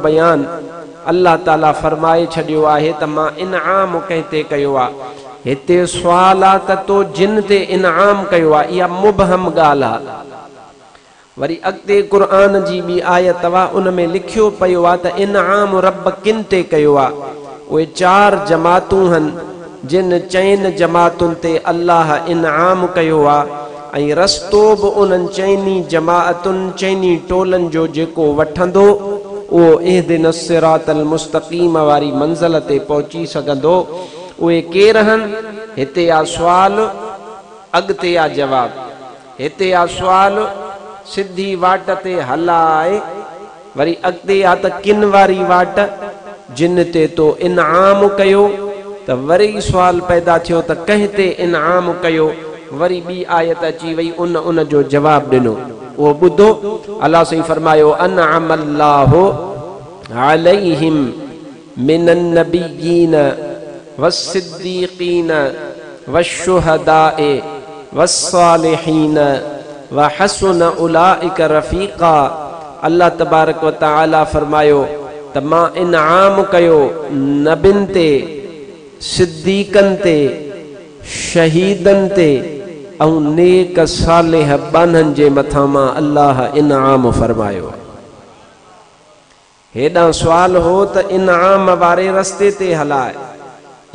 بيان الله تعاليٰ فرمائي ڇڏيو آهي ته مان انعام ڪنهن تي ڪيو آ. هتي سوال آ ته تو جن تي انعام ڪيو آ، اها مبهم ڳالهه آ. وري اڳتي قرآن جي ٻي آيت آ، ان ۾ لکيو پيو آ ته انعام رب ڪن تي ڪيو آ. اهي چار جماعتون هن، جن چئن جماعتن تي الله انعام ڪيو آ ۽ رستو به انهن چئني جماعتن، چئني ٽولن جو جيڪو وٺندو، اهو اهدنا الصراط المستقيم واري منزل تي پهچي سگهندو. اهي ڪير هن؟ هتي آ سوال، اڳتي آ جواب. هتي آ سوال، سڌي واٽ تي هلاء. وري اڳتي آ ته ڪن واري واٽ، جن تي تو انعام ڪيو، ته وري سوال پيدا ٿيو ته ڪنهن تي انعام ڪيو، وري ٻي آيت اچي وئي ان ان جو جواب ڏنو. اهو ٻڌو، الله سائين فرمايو، انعم الله عليهم من النبيين والصديقين والشهداء والصالحين وحسن اولئک رفيقا الله تبارڪ و تعالي فرمايو ته مان انعام ڪيو نبين تي، صديقن تي، شهيدن تي ۽ نيڪ صالح ٻانهن جي مٿان مان الله انعام فرمايو. هيڏانهن سوال هو ته انعام واري رستي تي هلاء،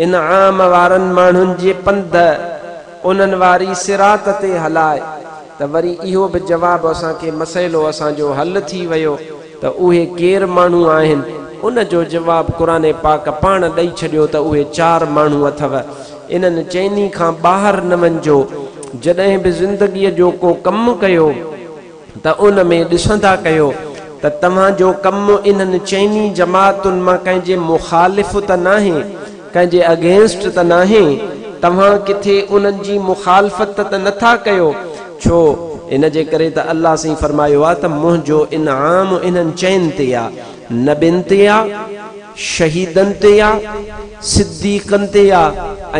انعام وارن ماڻهن جي پنڌ، انهن واري صراط تي هلاء، ته وري اهو به جواب اسان کي مسئلو اسان جو حل ٿي ويو ته اهي ڪير ماڻهو آهن؟ ان جو جواب قرآن پاڪ پاڻ ڏئي ڇڏيو ته اهي چار ماڻهو اٿو، انهن چئني کان ٻاهر نه وڃجو، جڏهن به زندگيء جو ڪو ڪم ڪيو، ته ان ۾ ڏسندا ڪيو ته توهان جو ڪم انهن چئني جماعتن مان ڪنهن جي مخالف ته ناهي، ڪنهن جي اگينسٽ ته ناهي، توهان ڪٿي انهن جي مخالفت ته نه ٿا ڪيو، ڇو؟ ان جي ڪري ته الله سائين فرمايو آهي ته منهنجو انعام انهن چئن تي آ، نبين تي آ، شهيدن تي آ، صديقن تي آ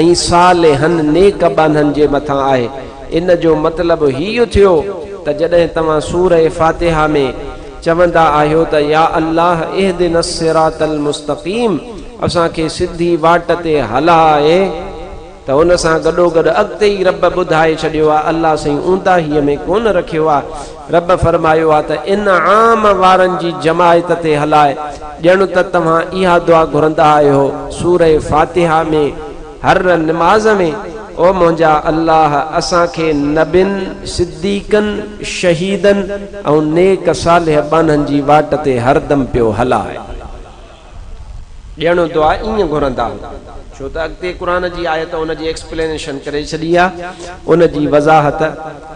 ۽ صالحن، نيڪ ٻانهن، جي مٿان آهي. ان جو مطلب هيء ٿيو ته جڏهن توهان سورة فاتحه ۾ چوندا آهيو ته يا الله اهدنا الصراط المستقيم اسان کي سڌي واٽ تي هلاء ته ان سان گڏوگڏ اڳتي ئي رب ٻڌائي ڇڏيو آ الله سائين اونداهيء ۾ ڪونه رکيو آ رب فرمايو آ ته انعام وارن جي جماعت تي هلاء ڄڻ ته توهان اها دعا گهرندا آهيو سورة فاتحه ۾ هر نماز ۾، او منهنجا الله اسان کي نبين، صديقن، شهيدن ۽ نيڪ صالح ٻانهن جي واٽ تي هردم پيو هلاء. ڄڻ دعا ائين گهرندا هو. ڇو ته اڳتي قرآن جي آيت ان جي ايڪسپلينيشن ڪري ڇڏي آ، ان جي وضاحت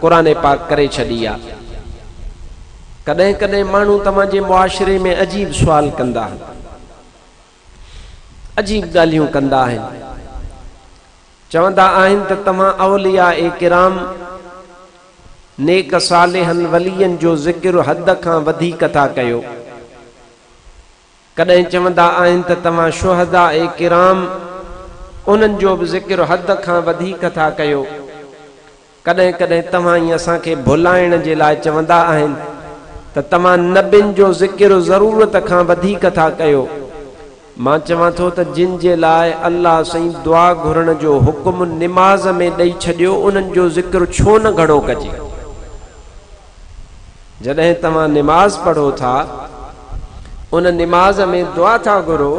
قرآن پاڪ ڪري ڇڏي آ. ڪڏهن ڪڏهن ماڻهو توهان جي معاشري ۾ عجيب سوال ڪندا آهن. عجيب ڳالهيون ڪندا آهن. چوندا آهن ته توهان اولياء ڪرام، نيڪ صالحن ولين جو ذڪر حد کان وڌيڪ ٿا ڪيو. ڪڏهن چوندا آهن ته توهان شهداء ڪرام، انهن جو به ذڪر حد کان وڌيڪ ٿا ڪيو. ڪڏهن ڪڏهن توهان ئي اسان کي ڀلائڻ جي لاء چوندا آهن ته توهان نبين جو ذڪر ضرورت کان وڌيڪ ٿا ڪيو. مان چوان ٿو ته جن جي لاء الله سائين دعا گهرڻ جو حڪم نماز ۾ ڏئي ڇڏيو انهن جو ذڪر ڇو نه گهڻو ڪجي؟ جڏهن توهان نماز پڙهو ٿا، ان نماز ۾ دعا ٿا گهرو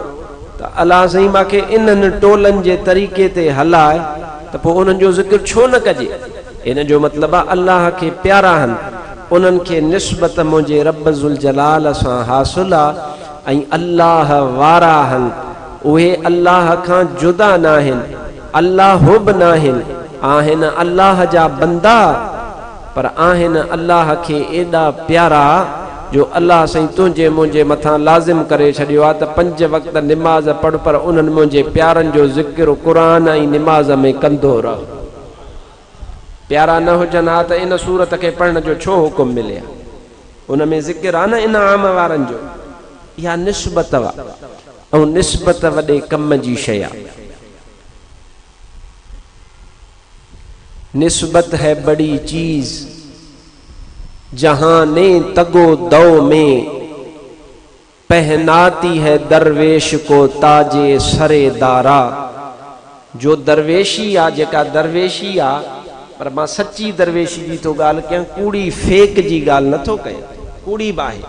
ته الله سائين مان کي انهن ٽولن جي طريقي تي هلاء ته پوء انهن جو ذڪر ڇو نه ڪجي؟ ان جو مطلب آ الله کي پيارا هن، انهن کي نسبت منهنجي رب ذوالجلال سان حاصل آ ۽ الله وارا هن، اهي الله کان جدا ناهن، الله به ناهن، آهن الله جا بندا. پر آهن الله کي ايڏا پيارا جو الله سائين تنهنجي منهنجي مٿان لازم ڪري ڇڏيو آ ته پنج وقت نماز پڙهه پر انهن منهنجي پيارن جو ذڪر قرآن ۽ نماز ۾ ڪندو رهه. پيارا نه هجن ها ته ان سورت کي پڙهڻ جو ڇو حڪم ملي ها؟ ان ۾ ذڪر آ نه انعام وارن جو. اها نسبت آ ۽ نسبت وڏي ڪم جي شيء آ. نسبت هي بڙي چيز، جهان تگ و دو ۾. پهناتي هي درويش ڪو تاج سر دارا. جو درويشي آ، جيڪا درويشي آ، پر مان سچي درويشي جي ٿو ڳالهه ڪيان، ڪوڙي فيڪ جي ڳالهه نه ٿو ڪيان، ڪوڙي به آهي.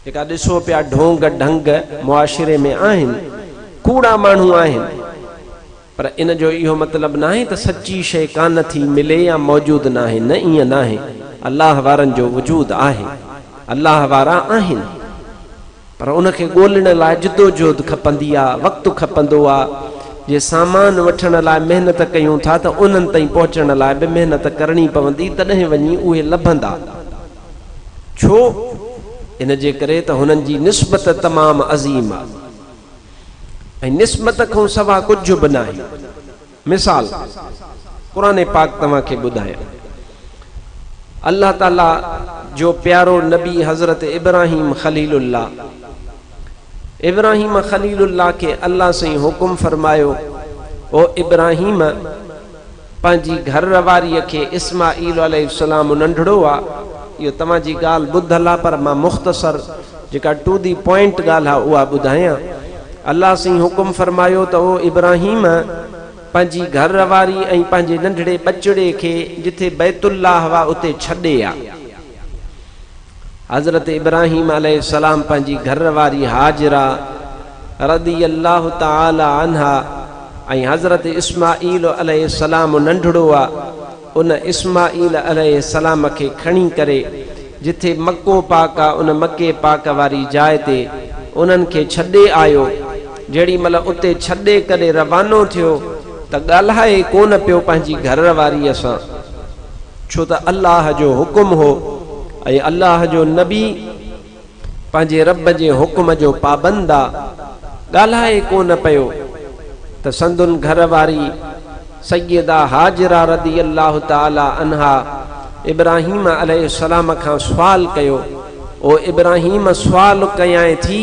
جيڪا ڏسو پيا ڍونگ ڍنگ معاشري ۾ آهن، ڪوڙا ماڻهو آهن، پر ان جو اهو مطلب ناهي ته سچي شيء ڪانه ٿي ملي يا موجود ناهي، نه ائين ناهي، الله وارن جو وجود آهي، الله وارا آهن، پر ان کي ڳولڻ لاء جدوجهد کپندي آ، وقت کپندو آ، جي سامان وٺڻ لاء محنت ڪيون ٿا ته انهن تائين پهچڻ لاء به محنت ڪرڻي پوندي تڏهن وڃي اهي لڀندا. ڇو؟ ان جي ڪري ته هنن جي نسبت تمام عظيم آ ۽ نسبت کان سوا ڪجهه به ناهي. مثال، قرآن پاڪ توهان کي ٻڌايان. الله تعاليٰ جو پيارو نبي حضرت ابراهيم خليل الله، ابراهيم خليل الله کي الله سائين حڪم فرمايو، او ابراهيم! پنهنجي گهر واريء کي اسماعيل عليه السلام ننڍڙو آ، اهو توهان جي ڳالهه ٻڌل آ پر مان مختصر جيڪا ٽو the point ڳالهه آ اها ٻڌايان. الله سائين حڪم فرمايو ته او ابراهيم! پنهنجي گهر واري ۽ پنهنجي ننڍڙي ٻچڙي کي جٿي بيت الله آ اتي ڇڏي آ. حضرت ابراهيم عليه السلام پنهنجي گهر واري هاجره رضي الله تعالٰي عنها ۽ حضرت اسماعيل عليه السلام ننڍڙو آ ان اسماعيل عليه السلام کي کڻي ڪري جٿي مڪو پاڪ آ ان مڪي پاڪ واري جاء تي انهن کي ڇڏي آيو جهڙي مهل اتي ڇڏي ڪري روانو ٿيو ته ڳالهائي ڪونه پيو پنهنجي گهر واريء سان. ڇو ته الله جو حڪم هو ۽ الله جو نبي پنهنجي رب جي حڪم جو پابند آ، ڳالهائي ڪو نه پيو ته سندن گهر واري سيده هاجره رضي الله تعالٰي عنها ابراهيم عليه السلام کان سوال ڪيو، او ابراهيم سوال ڪيانء ٿي،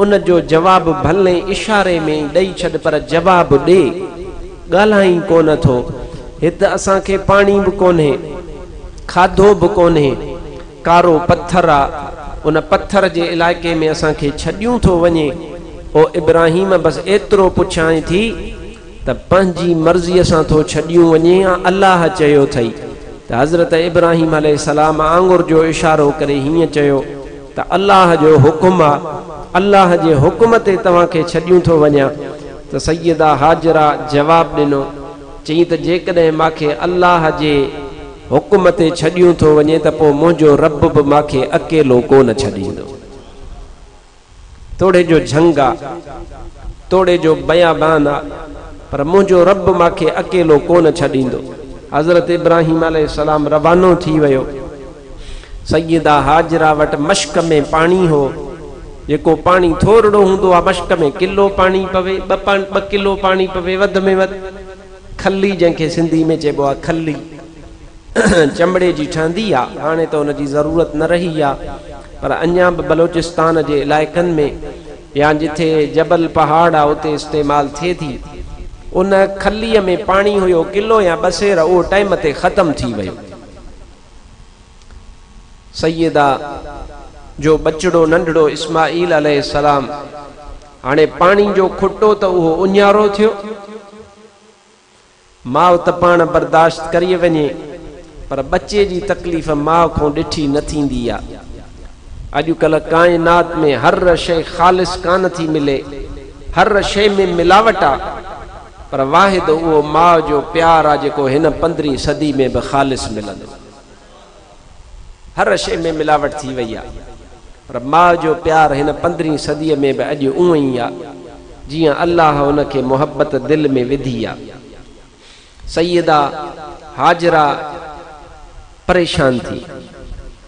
ان جو جواب ڀلي اشاري ۾ ئي ڏئي ڇڏ پر جواب ڏي. ڳالهائين ڪونه ٿو. هت اسان کي پاڻي به ڪونهي. کاڌو به ڪونهي. ڪارو پٿر آ. ان پٿر جي علائقي ۾ اسان کي ڇڏيون ٿو وڃين. او ابراهيم بس ايترو پڇانء ٿي ته پنهنجي مرضيء سان ٿو ڇڏيون وڃين يا الله چيو ٿئي؟ ته حضرت ابراهيم عليه السلام آڱر جو اشارو ڪري هيئن چيو. ته الله جو حڪم آ، الله جي حڪم تي توهان کي ڇڏيون ٿو وڃان ته سيده هاجره جواب ڏنو، چيائين ته جيڪڏهن مان کي الله جي حڪم تي ڇڏيون ٿو وڃين ته پوء منهنجو رب به مان کي اڪيلو ڪو نه ڇڏيندو. توڙي جو جهنگ آ، توڙي جو بيابان آ، پر منهنجو رب مان کي اڪيلو ڪو نه ڇڏيندو. حضرت ابراهيم عليه السلام روانو ٿي ويو. سيده هاجره وٽ مشڪ ۾ پاڻي هو، جيڪو پاڻي ٿورڙو هوندو آهي، مشڪ ۾ ڪلو پاڻي پوي، ٻه ڪلو پاڻي پوي وڌ ۾ وڌ، کلي جنهن کي سنڌي ۾ چئبو آهي کلي، چمڙي جي ٺهندي آهي، هاڻي ته ان جي ضرورت نه رهي آهي، پر اڃا به بلوچستان جي علائقن ۾ يا جٿي جبل پهاڙ آهي اتي استعمال ٿئي ٿي. ان کليء ۾ پاڻي هيو ڪلو يا ٻه سير، اهو ٽائيم تي ختم ٿي ويو. سيده جو ٻچڙو ننڍڙو اسماعيل عليه السلام هاڻي پاڻي جو کٽو ته اهو اڃارو ٿيو. ماء ته پاڻ برداشت ڪري وڃي پر ٻچي جي تڪليف ماء کان ڏٺي نه ٿيندي آ. اڄڪلهه ڪائنات ۾ هر شيء خالص ڪانه ٿي ملي، هر شيء ۾ ملاوٽ آ. پر واحد اهو ماء جو پيار آ جيڪو هن پندرهين صدي ۾ به خالص ملندو. هر شيء ۾ ملاوٽ ٿي وئي آ پر ماء جو پيار هن پندرهين صديء ۾ به اڄ اونئن ئي آ جيئن الله ان کي محبت دل ۾ وڌي آ. سيده هاجره پريشان ٿي،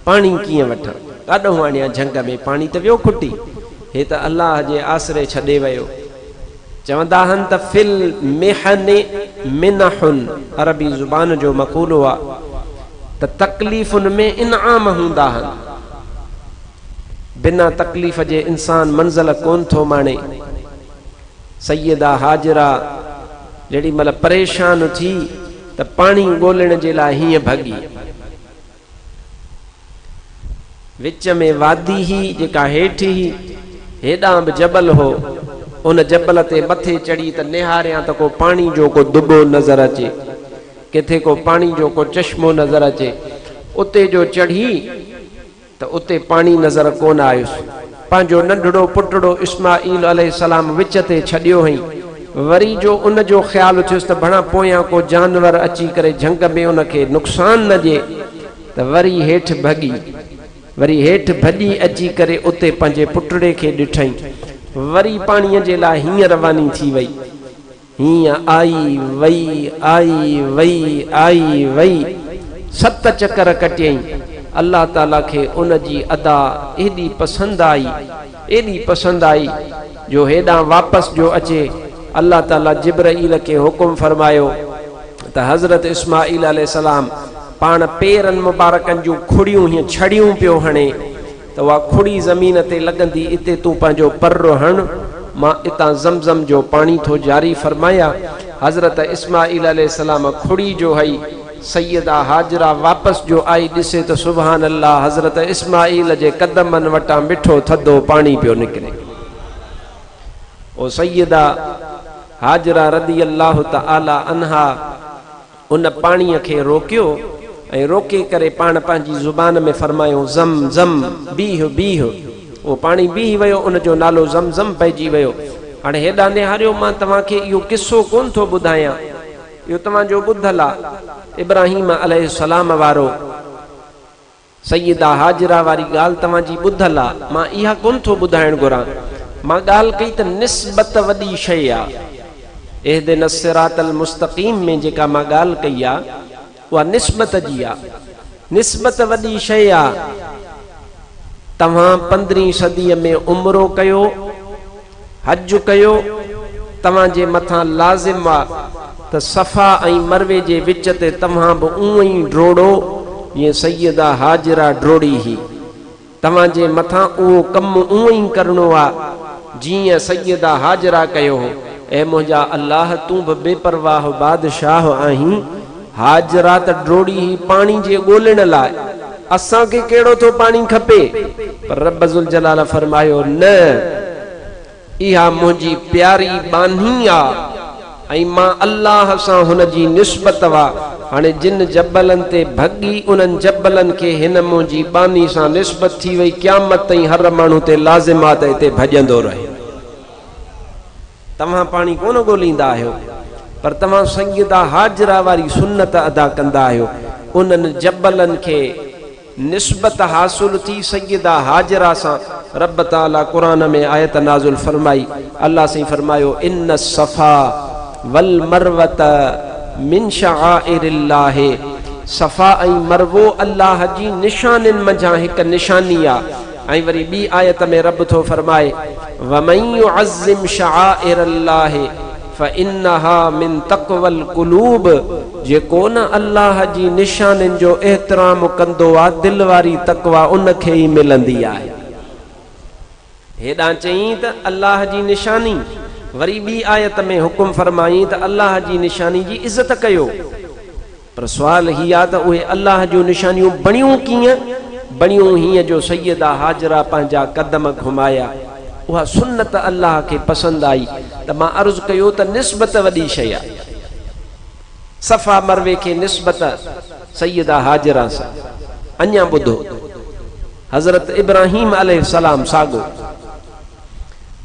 پاڻي ڪيئن وٺان، ڪاڏهون آڻيان جهنگ ۾ پاڻي ته ويو کٽي، هي ته الله جي آسري ڇڏي ويو. چوندا آهن ته في المحن منح عربي زبان جو مقولو آ ته تڪليفن ۾ انعام هوندا آهن. بنا تڪليف جي انسان منزل ڪونه ٿو ماڻي. سيده هاجره جيڏي مهل پريشان ٿي ته پاڻي ڳولڻ جي لاء هيئن ڀڳي. وچ ۾ وادي هئي جيڪا هيٺ هئي، هيڏانهن به جبل هو. ان جبل تي مٿي چڙهي ته نهاريان ته ڪو پاڻي جو ڪو دٻو نظر اچي، ڪٿي ڪو پاڻي جو ڪو چشمو نظر اچي. اتي جو چڙهي ته اتي پاڻي نظر ڪونه آيس. پنهنجو ننڍڙو پٽڙو اسماعيل عليه السلام وچ تي ڇڏيو هئين. وري جو ان جو خيال ٿيس ته ڀڻا پويان ڪو جانور اچي ڪري جهنگ ۾ ان کي نقصان نه ڏئي ته وري هيٺ ڀڳي. وري هيٺ ڀڄي اچي ڪري اتي پنهنجي پٽڙي کي ڏٺئين. وري پاڻيء جي لاء هيئن رواني ٿي وئي. هيئن آئي وئي، آئي وئي، آئي وئي. ست چڪر ڪٽيائين. الله تعاليٰ کي ان جي ادا ايڏي پسند آئي، ايڏي پسند آئي جو هيڏانهن واپس جو اچي الله تعاليٰ جبرئيل کي حڪم فرمايو ته حضرت اسماعيل عليه السلام پاڻ پيرن مبارڪن جون کڙيون هيئن ڇڙيون پيو هڻي ته اها کڙي زمين تي لڳندي اتي تون پنهنجو پر هڻ، مان اتان زمزم جو پاڻي ٿو جاري فرمايان. حضرت اسماعيل عليه السلام کڙي جو هئي، سيده هاجره واپس جو آئي ڏسي ته سبحان الله حضرت اسماعيل جي قدمن وٽان مٺو ٿڌو پاڻي پيو نڪري. او سيده هاجره رضي الله تعالٰي عنها ان پاڻيء کي روڪيو ۽ روڪي ڪري پاڻ پنهنجي زبان ۾ فرمايو، زم زم، بيهه بيهه. اهو پاڻي بيهي ويو، ان جو نالو زم زم پئجي ويو. هاڻي هيڏانهن نهاريو، مان توهان کي اهو قصو ڪونه ٿو ٻڌايان، اهو توهان جو ٻڌل آ، ابراهيم عليه السلام وارو. سيده هاجره واري ڳالهه توهان جي ٻڌل آ، مان اها ڪونه ٿو ٻڌائڻ گهران. مان ڳالهه ڪئي ته نسبت وڏي شيء آ. اهدنا الصراط المستقيم ۾ جيڪا مان ڳالهه ڪئي آ، اها نسبت جي آ. نسبت وڏي شيء آ. توهان پندرهين صديء ۾ عمرو ڪيو. حج ڪيو، توهان جي مٿان لازم آ ته صفا ۽ مروي جي وچ تي توهان به اونئن ئي ڊوڙو جيئن سيده هاجره ڊوڙي هئي. توهان جي مٿان اهو ڪم اونئن ئي ڪرڻو آ جيئن سيده هاجره ڪيو هو. اي منهنجا الله تون به بي پرواهه بادشاهه آهين. هاجره ته ڊوڙي هئي پاڻي جي ڳولڻ لاء. اسان کي ڪهڙو ٿو پاڻي کپي؟ پر رب ذوالجلال فرمايو، نه، اها منهنجي پياري ٻانهي آ ۽ مان الله سان هن جي نسبت وا. هاڻي جن جبلن تي ڀڳي انهن جبلن کي هن منهنجي ٻانهي سان نسبت ٿي وئي، قيامت تائين هر ماڻهو تي لازم آ ته اتي ڀڄندو رهي. توهان پاڻي ڪونه ڳوليندا آهيو، پر توهان سيده هاجره واري سنت ادا ڪندا آهيو. انهن جبلن کي نسبت حاصل ٿي سيده هاجره سان. رب تعاليٰ قرآن ۾ آيت نازل فرمائي، الله سائين فرمايو، ان الصفا والمروة من شعائر الله صفا ۽ مروو الله جي نشانين منجهان هڪ نشاني آ. ۽ وري ٻي آيت ۾ رب ٿو فرمائي، ومن يعظم شعائر الله فانها من تقوي القلوب جيڪو نه الله جي نشانين جو احترام ڪندو آ دل واري تقويٰ ان کي ئي ملندي آهي. هيڏانهن چيائين ته الله جي نشاني، وري ٻي آيت ۾ حڪم فرمايائين ته الله جي نشاني جي عزت ڪيو. پر سوال هي آ ته اهي الله جون نشانيون بڻيون ڪيئن؟ بڻيون هيئن جو سيده هاجره پنهنجا قدم گهمايا. اها سنت الله کي پسند آئي ته مان عرض ڪيو ته نسبت وڏي شيء آ. صفا مروي کي نسبت سيده هاجره سان. اڃا ٻڌو. حضرت ابراهيم عليه السلام ساڳو.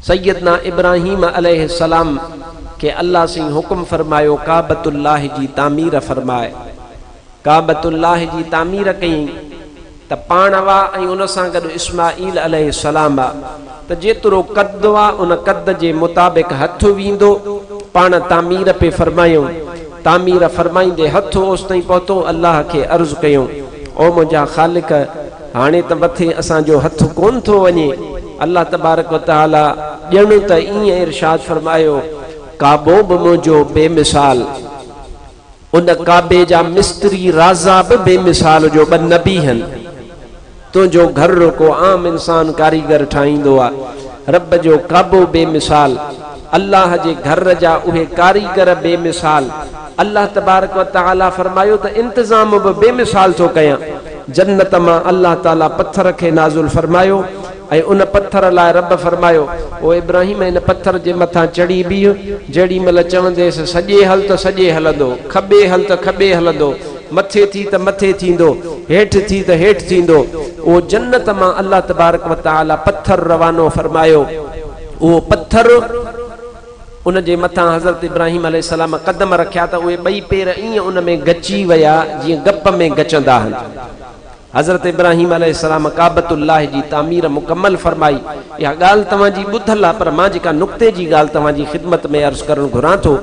سيدنا ابراهيم عليه السلام کي الله سائين حڪم فرمايو ڪعبة الله جي تعمير فرماء. ڪعبة الله جي تعمير ڪيائين ته پاڻ هئا ۽ ان سان گڏ اسماعيل عليه السلام آ ته جيترو قد آ ان قد جي مطابق هٿ ويندو پاڻ تعمير پي فرمايائون تعمير فرمائيندي هٿ اوستائين پهتو الله کي عرض ڪيائون او منهنجا خالق هاڻي ته مٿي اسان جو هٿ ڪونه ٿو وڃي. الله تبارڪ و تعاليٰ ڄڻ ته ائين ارشاد فرمايو، ڪعبو به منهنجو بي مثال، ان ڪعبي جا مستري رازا به بي مثال جو ٻه نبي هن. تنهنجو گهر ڪو عام انسان ڪاريگر ٺاهيندو آ، رب جو ڪعبو بي مثال، الله جي گهر جا اهي ڪاريگر بي مثال. الله تبارڪ و تعاليٰ فرمايو ته انتظام به بي مثال ٿو ڪيان. جنت مان الله تعاليٰ پٿر کي نازل فرمايو ۽ ان پٿر لاء رب فرمايو، او ابراهيم هن پٿر جي مٿان چڙهي بيهه، جيڏي مهل چونديس سڄي هل ته سڄي هلندو، کٻي هل ته کٻي هلندو، مٿي ٿي ته مٿي ٿيندو، هيٺ ٿي ته هيٺ ٿيندو. اهو جنت مان الله تبارڪ و تعاليٰ پٿر روانو فرمايو. اهو پٿر ان جي مٿان حضرت ابراهيم عليه السلام قدم رکيا ته اهي ٻئي پير ائين ان ۾ گچي ويا جيئن گپ ۾ گچندا آهن. حضرت ابراهيم عليه السلام ڪعبة الله جي تعمير مڪمل فرمائي. اها ڳالهه توهان جي ٻڌل آهي پر مان جيڪا نقطي جي ڳالهه توهان جي خدمت ۾ عرض ڪرڻ گهران ٿو،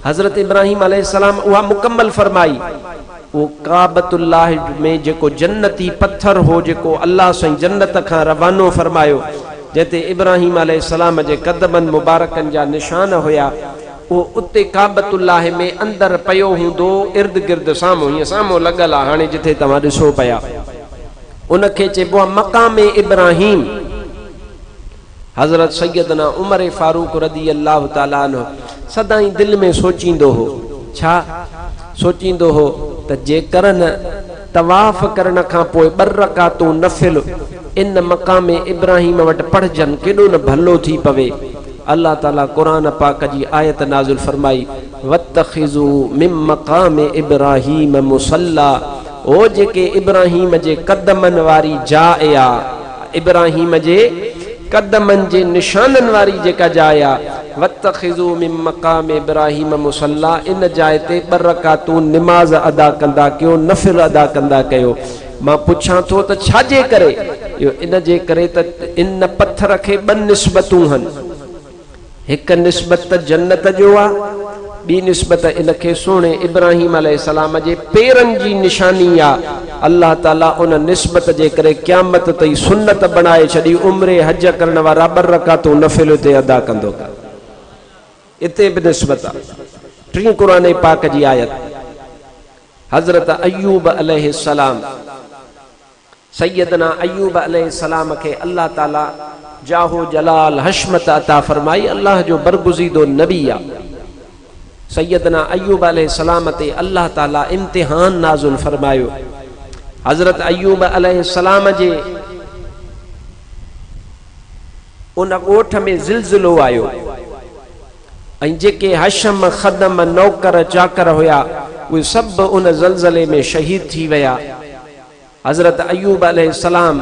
حضرت ابراهيم عليه السلام اها مڪمل فرمائي. اهو ڪعبة الله ۾ جيڪو جنتي پٿر هو جيڪو الله سائين جنت کان روانو فرمايو، جنهن تي ابراهيم عليه السلام جي قدمن مبارڪن جا نشان هيا، اهو اتي ڪعبة الله ۾ اندر پيو هوندو، ارد گرد سامهون هيئن سامهون لڳل آ، هاڻي جٿي توهان ڏسو پيا، ان کي چئبو آ مقام ابراهيم. حضرت سيدنا عمر فاروق رضي الله تعالٰي عنه سدائين دل ۾ سوچيندو هو، ڇا؟ سوچيندو هو ته جيڪر نه طواف ڪرڻ کان پوء ٻه رڪعتون نفل ان مقام ابراهيم وٽ پڙهجن ڪيڏو نه ڀلو ٿي پوي. الله تعاليٰ قرآن پاڪ جي آيت نازل فرمائي، واتخذوا من مقام ابراهيم مصليٰ او جيڪي ابراهيم جي قدمن واري جاء آ، ابراهيم جي قدمن جي نشانن واري جيڪا جاء آ، واتخذوا من مقام ابراهيم مصليٰ ان جاء تي ٻه رڪعتون نماز ادا ڪندا ڪيو، نفل ادا ڪندا ڪيو. مان پڇان ٿو ته ڇا جي ڪري؟ اهو ان جي ڪري ته ان پٿر کي ٻه نسبتون هن. هڪ نسبت ته جنت جو آ، ٻي نسبت ان کي سهڻي ابراهيم عليه السلام جي پيرن جي نشاني آ. الله تعالي ان نسبت جي ڪري قيامت تائين سنت بڻائي ڇڏي، عمري حج ڪرڻ وارا ٻه رڪعتون نفل اتي ادا ڪندو ڪر. اتي به نسبت آ. ٽين قرآن پاڪ جي آيت. حضرت ايوب عليه السلام، سيدنا ايوب عليه السلام کي الله تعالي جاه و جلال حشمت عطا فرمائي، الله جو برگزيدو نبي آ. سيدنا ايوب عليه السلام تي الله تعالي امتحان نازل فرمايو. حضرت ايوب عليه السلام جي ان ڳوٺ ۾ زلزلو آيو. ۽ جيڪي حشم، خدم، نوڪر، چاڪر هيا، اهي سڀ ان زلزلي ۾ شهيد ٿي ويا. حضرت ايوب عليه السلام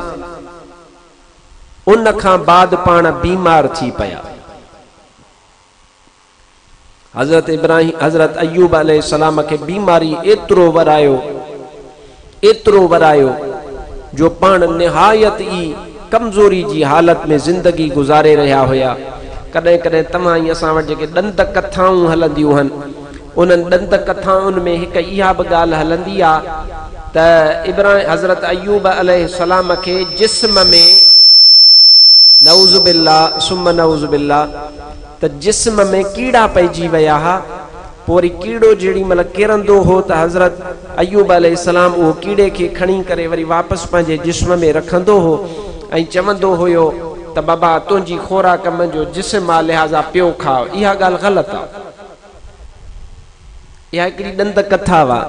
ان کان بعد پاڻ بيمار ٿي پيا. حضرت ابراهيم حضرت ايوب عليه السلام کي بيماري ايترو ورايو، ايترو ورايو جو پاڻ نهايت ئي ڪمزوري جي حالت ۾ زندگي گذاري رهيا هيا. ڪڏهن ڪڏهن توهان ۽ اسان وٽ جيڪي ڏند ڪٿائون هلنديون هن، انهن ڏند ڪٿائن ۾ هڪ اها به ڳالهه هلندي آ ته ابراهيم حضرت ايوب عليه السلام کي جسم ۾، نعوذ بالله ثم نعوذ بالله، ته جسم ۾ ڪيڙا پئجي ويا ها، پوء وري ڪيڙو جيڏي مهل ڪرندو هو ته حضرت ايوب عليه السلام اهو ڪيڙي کي کڻي ڪري وري واپس پنهنجي جسم ۾ رکندو هو ۽ چوندو هيو ته بابا تنهنجي خوراڪ منهنجو جسم آ لهٰذا پيو کاء. اها ڳالهه غلط آ. اها هڪڙي ڏند ڪٿا آ.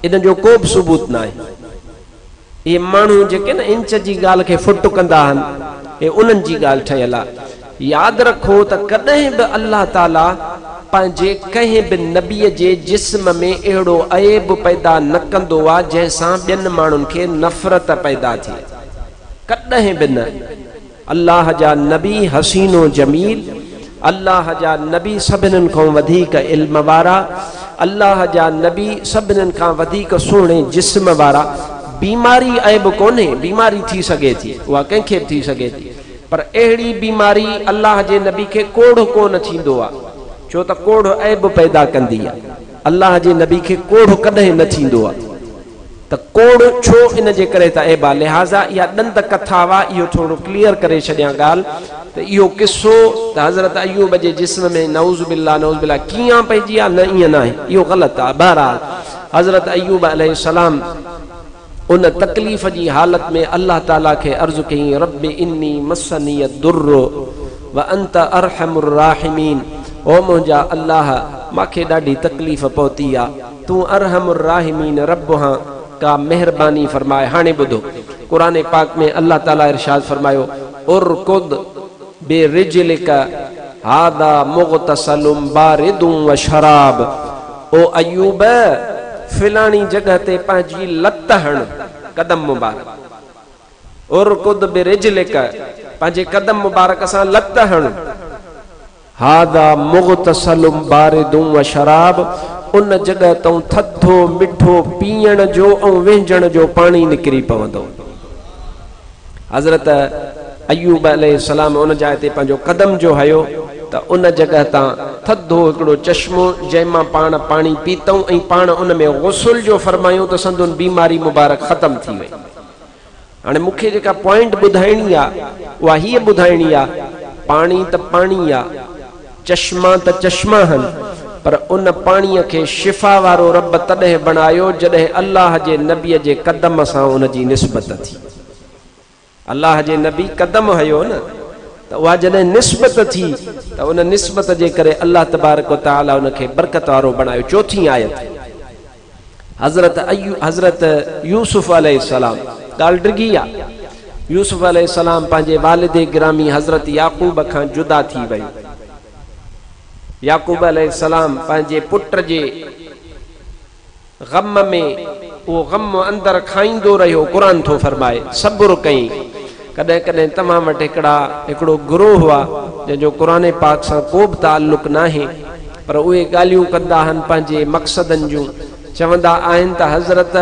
ان جو ڪو به ثبوت ناهي. اهي ماڻهو جيڪي نه انچ جي ڳالهه کي فٽ ڪندا آهن، اهي انهن جي ڳالهه ٺهيل آهي. ياد رکو ته ڪڏهن به الله تعاليٰ پنهنجي ڪنهن به نبيء جي جسم ۾ اهڙو عيب پيدا نه ڪندو آهي جنهن سان ٻين ماڻهن کي نفرت پيدا ٿئي. ڪڏهن به نه. الله جا نبي حسين و جميل، الله جا نبي سڀنن کان وڌيڪ علم وارا، الله جا نبي سڀنن کان وڌيڪ سهڻي جسم وارا، بيماري عيب ڪونهي، بيماري ٿي سگهي ٿي، اها ڪنهن کي به ٿي سگهي ٿي، پر اهڙي بيماري الله جي نبي کي ڪوڙهه ڪونه ٿيندو آ، ڇو ته ڪوڙهه عيب پيدا ڪندي آ، الله جي نبي کي ڪوڙهه ڪڏهن نه ٿيندو آ. ته ڪوڙ ڇو ان جي ڪري ته عيب آ لهٰذا اها ڏند ڪٿا آ اهو ٿورو ڪليئر ڪري ڇڏيان ڳالهه ته اهو قصو ته حضرت ايوب جي جسم ۾ نعوذ بالله نعوذ بالله ڪيئان پئجي آ نه ائين ناهي اهو غلط آ بهرحال حضرت ايوب عليه السلام ان تڪليف جي حالت ۾ الله تعالي کي عرض ڪيائين رب اني مسني الضر وانت ارحم الراحمين او منهنجا الله ماکي ڏاڍي تڪليف پهتي آ تون ارحم الراحمين رب هان، ڪا مهرباني فرماء. هاڻي ٻڌو، قرآن پاڪ ۾ الله تعاليٰ ارشاد فرمايو، ارڪض برجلک هذا مغتسل بارد و شراب، او ايوب! فلاڻي جڳهه تي پنهنجي لت هڻ، قدم مبارڪ. ارڪض برجلک، پنهنجي قدم مبارڪ سان لت هڻ. هذا مغتسل بارد و شراب، ان جڳهه تئون ٿڌو مٺو پيئڻ جو ۽ وهنجڻ جو پاڻي نڪري پوندو. حضرت ايوب عليه السلام ان جاء تي پنهنجو قدم جو هنيو ته ان جڳهه تان ٿڌو هڪڙو چشمو جنهن مان پاڻ پاڻي پيتئون ۽ پاڻ ان ۾ غسل جو فرمايون ته سندن بيماري مبارڪ ختم ٿي وئي. هاڻي مون کي جيڪا پوائنٽ ٻڌائڻي آ اها هيء ٻڌائڻي آ، پاڻي ته پاڻي آ، چشما ته چشما هن، پر ان پاڻيء کي شفا وارو رب تڏهن بڻايو جڏهن الله جي نبيء جي قدم سان ان جي نسبت ٿي. الله جي نبي قدم هنيو نه ته اها جڏهن نسبت ٿي ته ان نسبت جي ڪري الله تبارڪ و تعاليٰ ان کي برڪت وارو بڻايو. چوٿين آيت. حضرت حضرت يوسف عليه السلام، ڳالهه ڊگهي آ، يوسف عليه السلام پنهنجي والد گرامي حضرت يعقوب کان جدا ٿي ويو. يعقوب عليه السلام پنهنجي پٽ جي غم ۾ اهو غم اندر کائيندو رهيو، قرآن ٿو فرمائي، صبر ڪيائين. ڪڏهن ڪڏهن توهان وٽ هڪڙا هڪڙو گروهه آ جنهن جو قرآن پاڪ سان ڪو به تعلق ناهي پر اهي ڳالهيون ڪندا آهن پنهنجي مقصدن جون چوندا آهن ته حضرت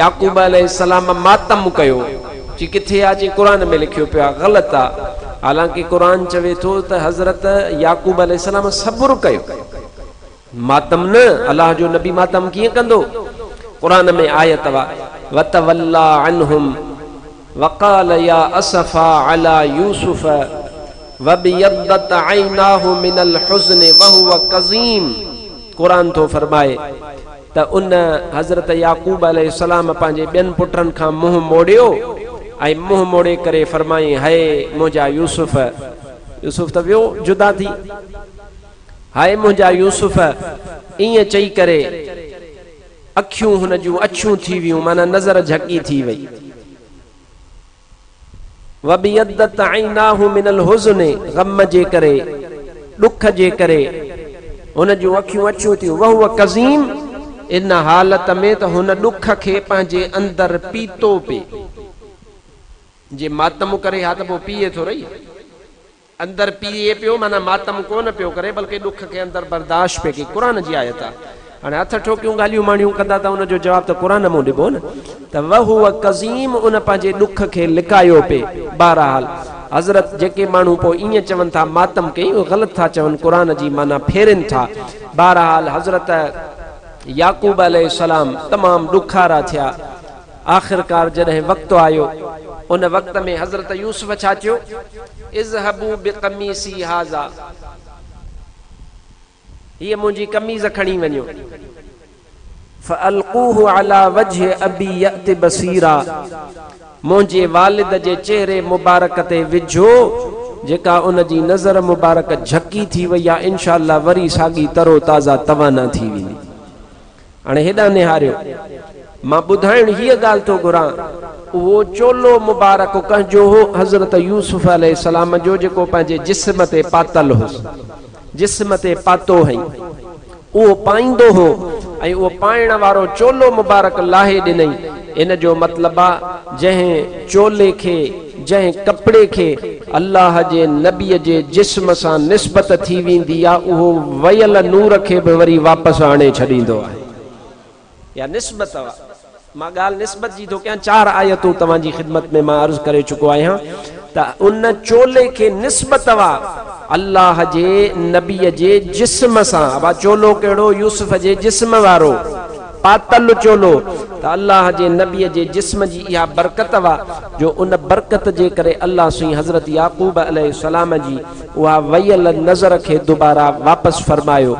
يعقوب عليه السلام ماتم ڪيو چي ڪٿي آ چي قرآن ۾ لکيو پيو آ غلط آ حالانڪه قرآن چوي ٿو ته حضرت يعقوب عليه السلام صبر ڪيو. ماتم نه، الله جو نبي ماتم ڪيئن ڪندو؟ قرآن ۾ آيت آ، وتولي عنهم وقال يا اسفا علي يوسف وابيضت عيناه من الحزن وهو ڪظيم قرآن ٿو فرمائي ته ان حضرت يعقوب عليه السلام پنهنجي ٻين پٽن کان منهن موڙيو ۽ منهن موڙي ڪري فرمائين هاء منهنجا يوسف، يوسف ته ويو جدا ٿي. هاء منهنجا يوسف! ائين چئي ڪري اکيون هن جون اڇيون ٿي ويون، معنيٰ نظر جهڪي ٿي وئي. وابيضت عيناه من الحزن غم جي ڪري، ڏک جي ڪري هن جون اکيون اڇيون ٿيون. وهو ڪظيم ان حالت ۾ ته هن ڏک کي پنهنجي اندر پيتو پئي. جي ماتم ڪري ها ته پوء پيئي ٿورئي. اندر پيئي پيو معنيٰ ماتم ڪو نه پيو ڪري بلڪه ڏک کي اندر برداشت پئي ڪئي قرآن جي آيت آ هاڻي هٿ ٺوڪيون ڳالهيون ماڻهيون ڪندا ته ان جو جواب ته قرآن مون ڏبو نه ته وهو ڪظيم ان پنهنجي ڏک کي لڪايو پئي بهرحال حضرت جيڪي ماڻهو پوء ائين چون ٿا ماتم ڪئي اهي غلط ٿا چون قرآن جي معنيٰ ڦيرين ٿا بهرحال حضرت يعقوب عليه السلام تمام ڏکارا ٿيا آخرڪار جڏهن وقت آيو، ان وقت ۾ حضرت يوسف ڇا چيو؟ اذهبوا بقميصي هذا، هيء منهنجي قميص کڻي وڃو، فالقوه علي وجه ابي يات بصيرا، منهنجي والد جي چهري مبارڪ تي وجهو، جيڪا ان جي نظر مبارڪ جهڪي ٿي وئي آهي، انشاء الله وري ساڳي تروتازه توانا ٿي ويندي. هاڻي هيڏانهن نهاريو. مان ٻڌائڻ هيء ڳالهه ٿو گهران، اهو چولو مبارڪ ڪنهن جو هو؟ حضرت يوسف عليه السلام جو، جيڪو پنهنجي جسم تي پاتل هوس. جسم تي پاتو هئين. اهو پائيندو هو ۽ اهو پائڻ وارو چولو مبارڪ لاهي ڏنئين. ان جو مطلب آ، جنهن چولي کي، جنهن ڪپڙي کي الله جي نبيء جي جسم سان نسبت ٿي ويندي آ، اهو ويل نور کي به وري واپس آڻي ڇڏيندو آهي. اها نسبت آ. مان ڳالهه نسبت جي ٿو ڪيان، چار آيتون توهان جي خدمت ۾ مان عرض ڪري چڪو آهيان ته ان چولي کي نسبت آ الله جي نبيء جي جسم سان. ابا چولو ڪهڙو؟ يوسف جي جسم وارو. پاتل چولو ته الله جي نبيء جي جسم جي اها برڪت هئا جو ان برڪت جي ڪري الله سائين حضرت يعقوب عليه السلام جي اها ويل نظر کي دوباره واپس فرمايو.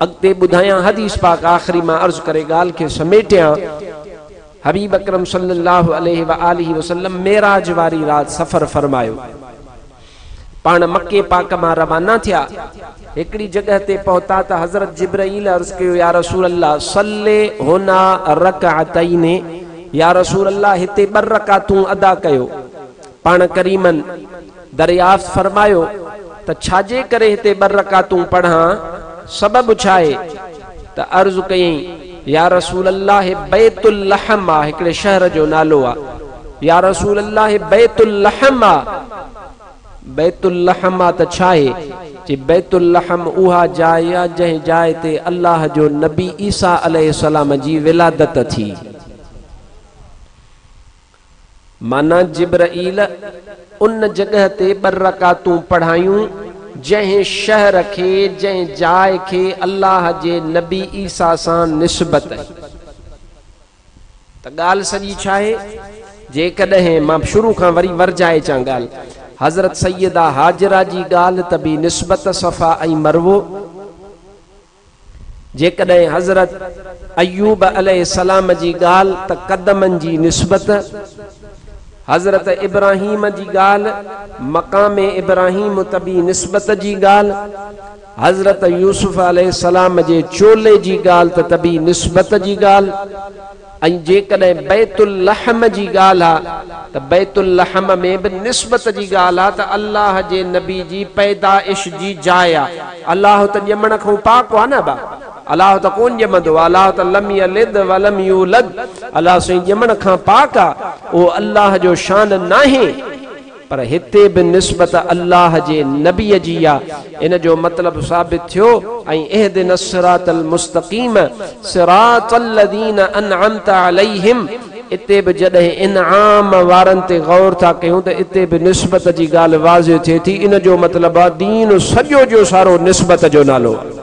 اڳتي ٻڌايان حديث پاڪ آخري مان عرض ڪري ڳالهه کي سميٽيان حبيب اڪرم صلي الله عليه واٰله وسلم معراج واري رات سفر فرمايو. पाण मक्के पाक मां रवाना थिया, हिकिड़ी जॻह ते पहुता त हज़रत जिब्राईल अर्ज़ कयो, या रसूल अल्लाह सल्ले हुना रकअतैन, या रसूल अल्लाह हिते ॿ रकातूं अदा कयो। पाण करीमन दरियाफ़्त फरमायो त छाजे करे हिते ॿ रकातूं पढ़ां, सबबु छा आहे? त अर्ज़ कयईं, या रसूल अल्लाह बैतुल लहम आहे, हिकिड़े शहर जो नालो आहे। या रसूल अल्लाह बैतुल लहम आहे, बैतुल लहम आहे त छा आहे? ची बैतुल लहम उहा जाइ आहे जंहिं जाइ ते अल्लाह जो नबी ईसा अलैहिस्सलाम जी विलादत थी। माना जिब्राईल उन जॻह ते ॿ रकातूं पढ़ायूं जंहिं शहर खे, जंहिं जाइ खे अल्लाह जे नबी ईसा सां निस्बत आहे। त ॻाल्हि सॼी छा आहे? जेकॾहिं मां शुरू खां वरी वरजाए अचां ॻाल्हि, हज़रत सैयदा हाजरा जी ॻाल्हि त बि निस्बत सफ़ा ऐं मरवो। जेकॾहिं हज़रत अयूब अलैहिस्सलाम जी ॻाल्हि त कदमनि जी निस्बत, हज़रत इब्राहिम जी ॻाल्हि मक़ाम इब्राहिम त बि निस्बत जी ॻाल्हि, हज़रत यूसुफ अलैहिस्सलाम जे चोले जी ॻाल्हि त बि निस्बत जी ॻाल्हि, ऐं जेकॾहिं बैतुल लहम जी ॻाल्हि आहे त बैतुल लहम में बि निस्बत जी ॻाल्हि आहे त अल्लाह जे नबी जी पैदाइश जी जाइ आहे। अल्लाह त ॼमण खां पाक आहे न बा, अल्लाह त कोन ॼमंदो, अल्लाह त लम यलिद वलम यूलद, अल्लाह साईं ॼमण खां पाक आहे, उहो अल्लाह जो शान नाहे। पर हिते बि निस्बत अल्लाह जे नबीअ जी आहे। इन जो मतिलबु साबित थियो ऐं इहदिना सिरातल मुस्तक़ीम सिरातल लज़ीन अनअमत अलैहिम, इते बि जॾहिं इनाम वारनि ते गौर था कयूं त इते बि निस्बत जी ॻाल्हि वाज़िह थिए थी। इन जो मतिलबु आहे दीन सॼो जो सारो निस्बत जो नालो आहे।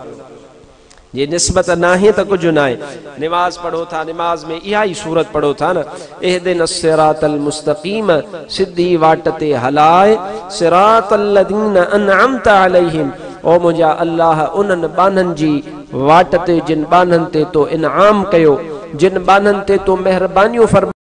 जे निस्बत नाहे त कुझु नाहे। नमाज़ पढ़ो था, नमाज़ में इहा ई सूरत पढ़ो था न, इहदिना सिरातल मुस्तक़ीम, सिधी वाट ते हलाए, सिरातल लज़ीन अनअमत अलैहिम, ओ मुंहिंजा अल्लाह उन्हनि ॿान्हनि जी वाट ते जिन ॿान्हनि ते तो इनाम कयो, जिन ॿान्हनि ते तो महिरबानियूं फरमायूं।